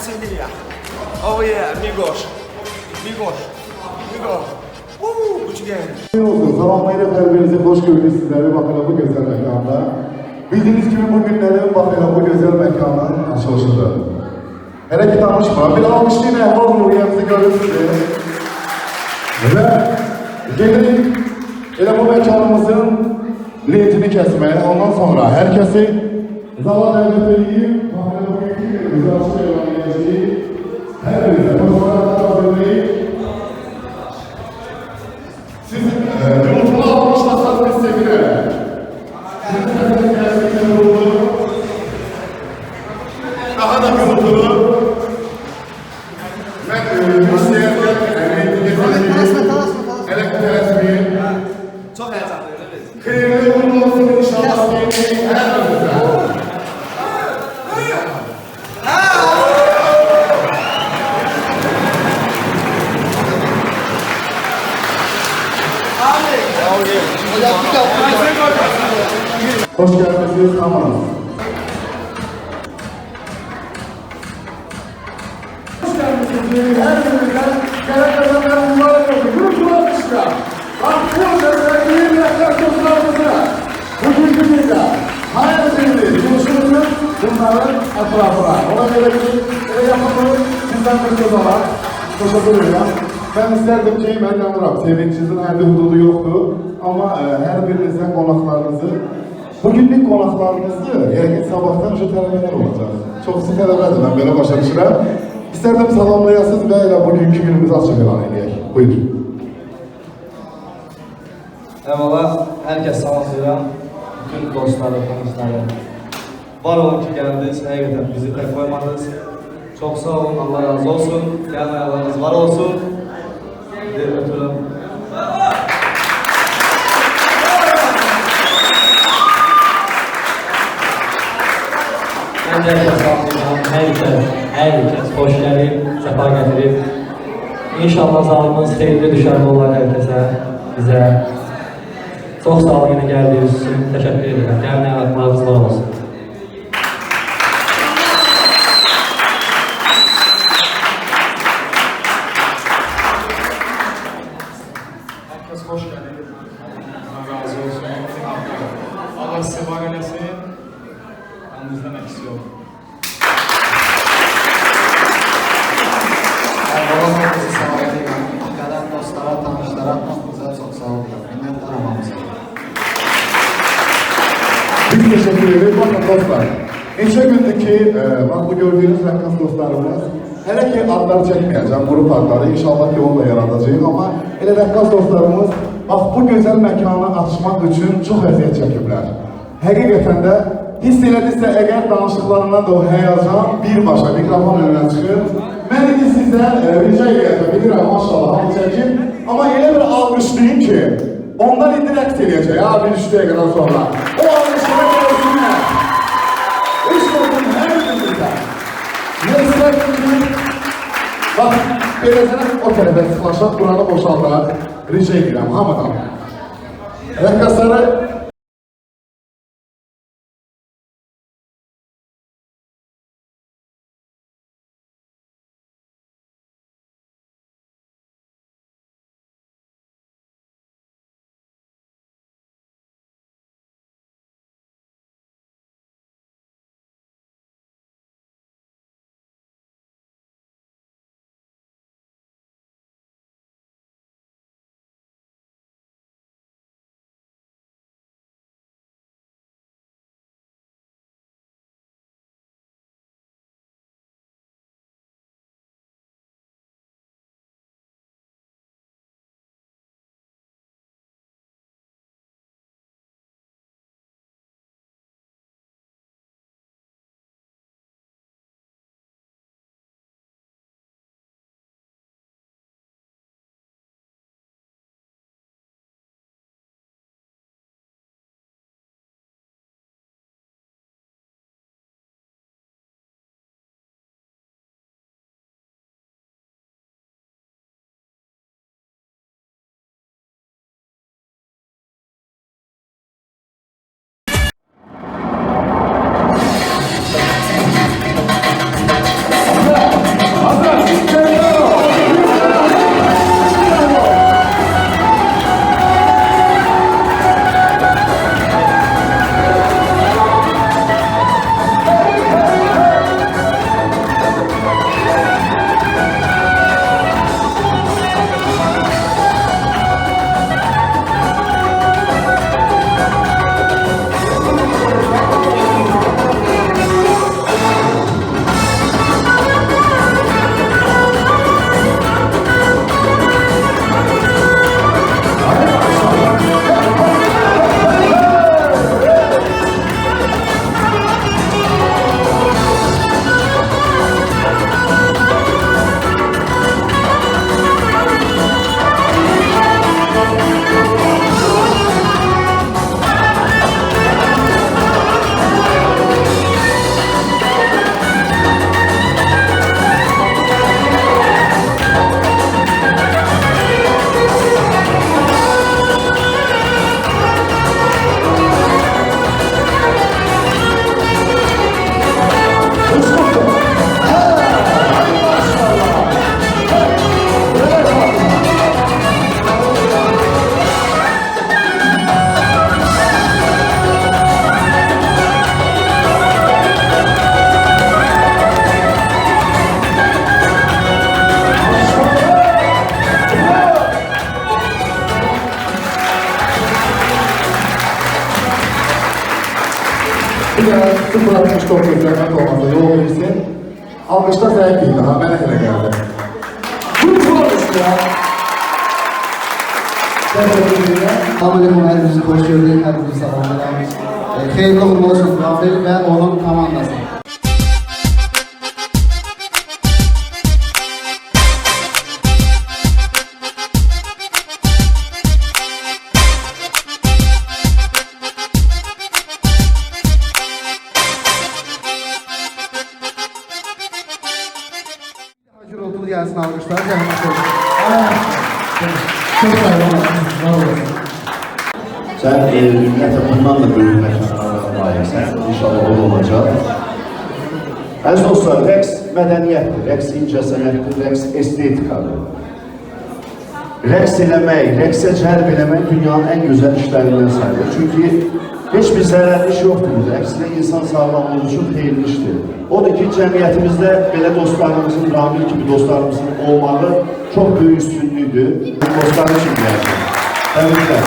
Arsenía. Oh yeah, amigos. Amigos. Amigos. Woo, Gucci gang. Olsun. Salamlayırıq hər birinizi, xoş gördük sizləri, bax elə bu gözəl məkanda. Bildiyiniz kimi bu günlərin bax elə bu gözəl məkanın açılışıdır. Hələ ki danışmıram, bir alqışlayın əhval ruhiyyəmizi görürsünüz. Və gelirik elə bu məkanımızın lentini kəsməyə, ondan sonra hər kəsi zala dəvət edeyim. Bax elə bugünkü günümüzü açıq elan edəcəyik. Hər birinizə dostlarla hazırlayın. Siz yumurtalı almışlarsanız biz seviniriz. Sizin sesiniz gerçekten vuruldu. Daha da gürültülü. Ben istəyərkən lentini Tələsmə, tələsmə, tələsmə. Hələ ki tələsməyin. Çok heyecanlıyım, evet. Xeyirli uğurlu olsun inşallah diyeyim hər birinizə. Oh yeah. Hoş geldiniz hamınız. Hoş geldiniz. Her birinizden gelen kazanlar mübarek olsun. Gürültülü alkışla. Bak bu özelliği yaklaşımlarımızı bugünkü günde hayal edildi. Buluşumuzun bunların etrafına. Ona göre ki yapımı sizden bir söz alan. Teşekkür ederim. Ben isterdim ki, ben inanıram, sevincinizin həddi hududu yoktu. Ama hər birinizdən qonaqlarınızı, bugünlük qonaqlarınızı, yəqin sabahdan şu tələbələr olacaq. Çoxsu tələbədir, mən belə başa düşürəm. İstərdim salamlayasınız və elə bugünkü günümüzü açıq elan eləyək. Buyur. Əvvəla hər kəs salamlayıram. Bütün dostları, tanışları. Var olun ki gəldiniz, həqiqətən bizi tək qoymadınız. Çox sağ olun, Allah razı olsun. Gəlin ayaqlarınız var olsun. İndi ötürüm. Mən də hər kəs salamlayıram. Hər kəs xoş gəlib, səfa gətirib. İnşallah zalımız xeyirli düşərli olar hər kəsə, bizə. Çox sağ olun yenə gəldiyiniz üçün. Təşəkkür edirəm. Gəlin ayaqlarınız var olsun. Herkes hoş geldin. Allah razı olsun. Allah sizi var eylesin. Yalnız demek istiyorum. Əvvəla hamınızı salamlayıram. Gələn dostlara, tanışlara, hamınıza çox sağ olun. Minnətdaram hamınıza. Biz teşekkür ederiz. Bakın dostlar, neçə gündür ki, bax bu gördüyünüz rəqqas dostlarımız, hələ ki adlar çəkməyəcəm, qrup adları, inşallah ki onu da yaradacağıq, amma elə rəqqas dostlarımız, bax bu gözəl məkanı açmaq üçün çox əziyyət çəkiblər. Həqiqətən də hiss elədiksə, əgər danışıqlarından da o həyəcan birbaşa mikrofon önünə çıxır. Mən indi sizdən rica eləyəcəm, bilirəm maşallah hamı çəkib, amma elə bir alqışlayın ki, onlar indi rəqs eləyəcək, ha, bir üç dəqiqədən sonra. O alqışlara gəlsinlər. Eşq olsun hər birinizə. Nə istərdim ki, bax, beləcənə o tərəfə sıxlaşaq, buranı boşaldaq. Rica edirəm hamıdan. Rəqqasları Çox çox zəhmət olmasa yol versin. Alqışlar zəif idi ha, mənə elə gəldi. Bu olmuş ya. Təşəkkür edirəm. Selamünaleyküm, hepinizi hoş gördük, hepinizi salamlayıram. Xeyirli uğurlu olsun Ramil ve onun komandası. Gürültülü gelsin alkışlar, zəhmət olsun. Çox sağ olun, var olasın. Sən ümumiyyətlə bundan da böyük məkanlara layiqsən. İnşallah o da olacaq. Əziz dostlar, rəqs mədəniyyətdir, rəqs incəsənətdir, rəqs estetikadır. Rəqs eləmək, rəqsə cəlb eləmək dünyanın ən gözəl işlərindən sayılır. Çünki heç bir zərərli iş yoxdur burada. Əksinə insan sağlamlığı üçün xeyirli işdir. Odur ki, cəmiyyətimizdə belə dostlarımızın, Ramil kimi dostlarımızın olmağı çox böyük üstünlükdür. Dostlar üçün gəlsin. Təbriklər.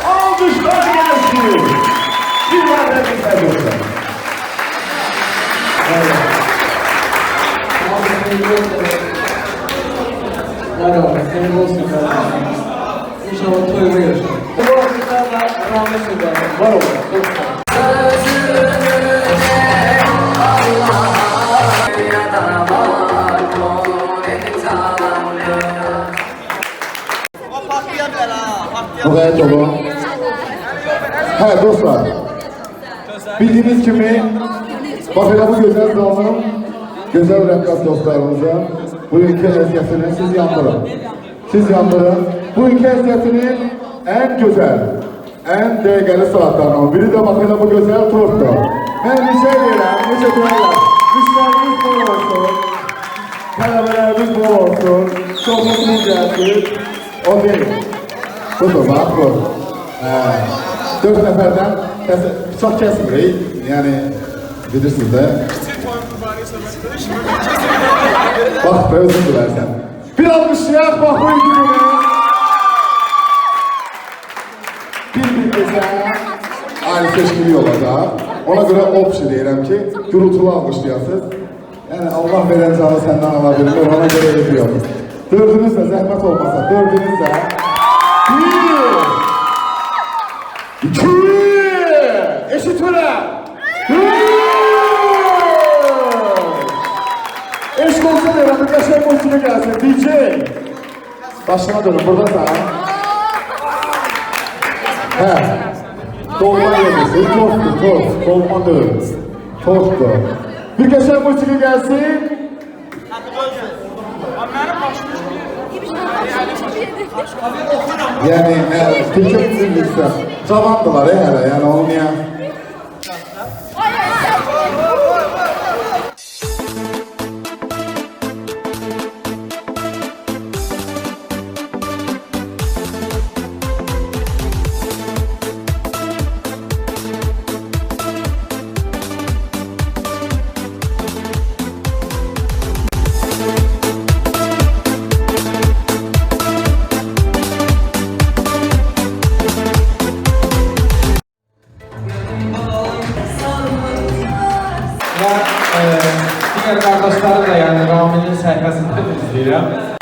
Alkışlar gelsin. Bir var tebrikler dostlar. Var olun, hayırlı olsun kardeşim. İnşallah toyunda görüşürüz. Bu alkışlarla rahmet söylüyorum. Var olun. Çok sağ olun. O patlaya bilər. Müğayət olun. Hə, dostlar. Bildiyiniz kimi, bax elə bu gözəl zalın, gözəl rəqqas dostlarımızın bugünkü əziyyətini siz yandırın. Siz yandırın. Bugünkü əziyyətinin ən gözəl, ən dəqiqəli saatlarından biri də bax elə bu gözəl tortdur. Mən rica edirəm, necə deyərlər, müştərimiz bol olsun, tələbələrimiz bol olsun, çoxlu pul gəlsin. O deyil. Budur, bax bu. 4 nəfərdən bıçaq kəsmirik, yəni bilirsiniz də. Bax da özün bilərsən. Bir alqışlayaq, bax bu iki günü. Bir-bir gözəl ailə seçkiliyi olacaq. Ona görə option deyirəm ki, gürültülü alqışlayasınız. Yəni Allah verən canı səndən ala bilmir, ona görə eybi yox. Dördünüz də zəhmət olmasa, dördünüz də. 1, 2, eşitmirəm. 3. Eşq olsa deyirəm, bir qəşəng musiqi gəlsin, DJ. Başına dönün, buradasan. Hə, dolma yemirsin, tortdur, tort, dolma deyil, tortdur. Bir qəşəng musiqi gəlsin. Yəni, fikir bilmirsə, cavandılar hələ, yəni onu niyə? Mən digər qardaşları da, yəni Ramilin səhifəsində də izləyirəm.